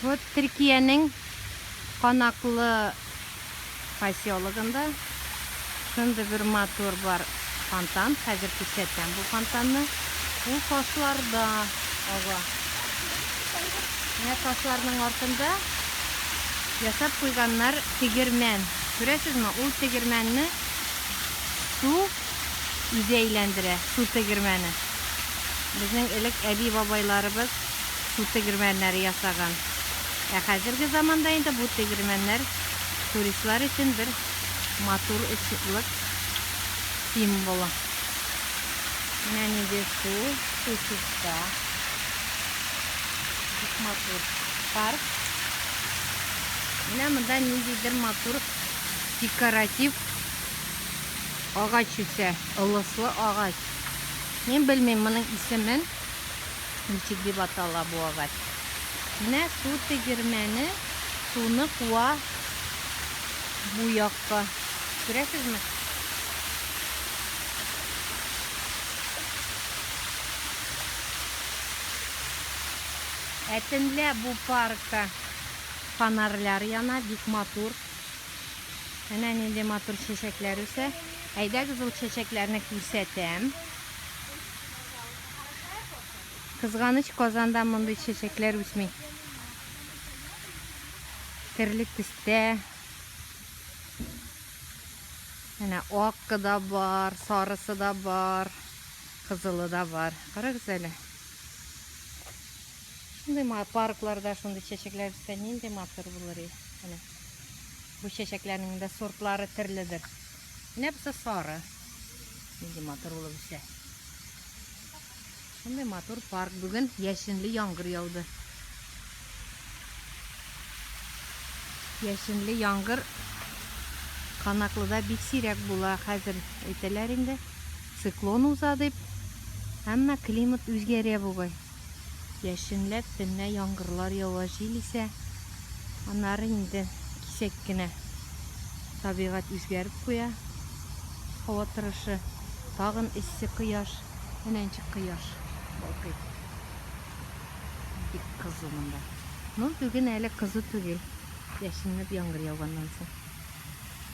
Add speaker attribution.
Speaker 1: Вот Төркиянең Канаклы поселогында шундый бер матур бар фонтан. Хәзер күрсәтәм бу фонтанны. Ул ташларда ага. Менә ташларның артында ясап куйганнар тегермән. Күрәсезме, ул тегермәнне су үзе әйләндерә, су тегермәне. Безнең элек әби-бабайларыбыз су тегермәннәре ясаган. Ә хәзерге заманда инде бу тегермәннәр туристлар өчен бер матур эчлык символы. Менә нинди су, су чиста. Бик матур парк. Менә монда ниндидер матур декоратив агач үсә, ылыслы агач. Мин белмим моның исемен. Ничек дип атала бу агач? Менә су тегермәне суны куа бу якка. Күрәсезме? Ә төнлә бу паркта фонарьлар яна, бик матур. Әнә нинди матур чәчәкләр үсә. Әйдәгез ул чәчәкләрне күрсәтәм. Кызганыч, Казанда мондый чәчәкләр үсми. Төрле төстә. Әнә акы да бар, сарысы да бар, кызылы да бар. Карагыз әле. Шундый паркларда шундый чәчәкләр үссә, нинди матур булыр иде. Әнә. Бу чәчәкләрнең дә сортлары төрледер. Менә бусы сары. Нинди матур булып үсә. Шундый матур парк. Бүген яшенле яңгыр яуды. Яшенле яңгыр Канаклыда бик сирәк була. Хәзер әйтәләр инде, циклон уза дип. Әмма климат үзгәрә бугай. Яшенләп төнлә яңгырлар ява, җил исә. Аннары инде кисәк кенә табигать үзгәреп куя. Һава торышы тагын эссе кояш. Әнә ничек кояш балкый. Бик кызу монда. Ну, бүген әле кызу түгел. Яшенләп яңгыр яуганнан соң.